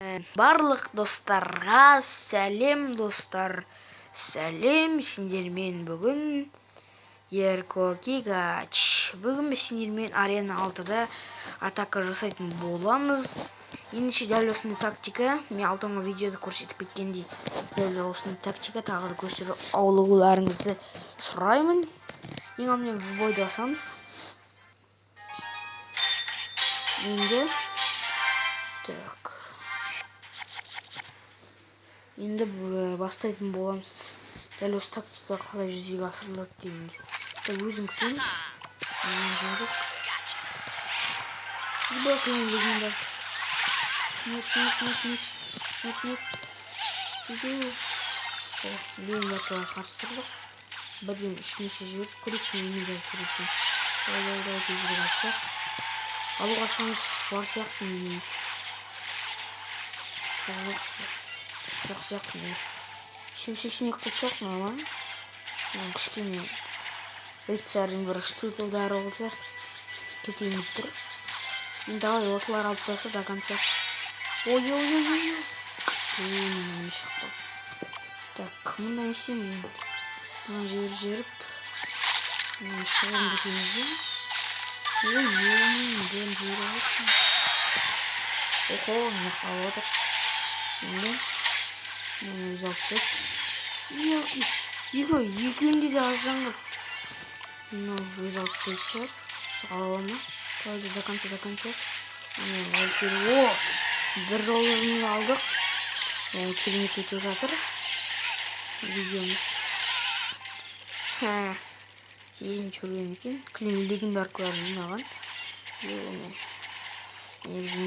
Барлық достарға сәлем, достар, сәлем! Сендермен бүгін Ерко Гигач. Бүгін біз сендермен арена 6-да атака жасайтын боламыз. Ендеше, дәл осындай тактика, мен алдыңғы видеода көрсетіп кеткендей, дәл осындай тактика тағы да көрсетіп алуларыңызды сұраймын. Ең алдымен в бойды басамыз енді. Так, енді бастайтын боламыз. Дәл осы тактика қалай жүзеге асырылады дегенде. Так, өзін күтеміз. Жібердік. Либо легендар. Нет, нет, нет, нет, нет, нет. Иду. О, легендарға қарсы тұрдық. Бірден үшінші жіберіп көрейік, немен жауап береді. Давай, давай, давай, тезірек атсақ. Алуға шанс бар сияқты менің. Жоқ, жоқ сияқты. 82 қылып тастайық, нормально. Кішкене рыцарьдың бір штутылдары болса, кетейін деп тұр. Енді давай, осылар алып тастаса до конца. Ой, ой, ой, ой, ой, шықты. Так, мында не істеймін енді? Мына жіберіп жіберіп, мына шығын бітеміз да. Ой, ё, бәрін жіберіп алыппын. Охо, мына жақта алып жатыр. Енді мына өзі алып тастайды. Екі, екі, екеуінде де аз жан. Мынау өзі алып тастайтын шығар. Ала ала ма? Давай, до конца, до конца. О, бір жолымызды алдық. Керемет өтіп жатыр видеомыз. 8-уровень екен. Кілең легендаркаларын жинаған. Негізі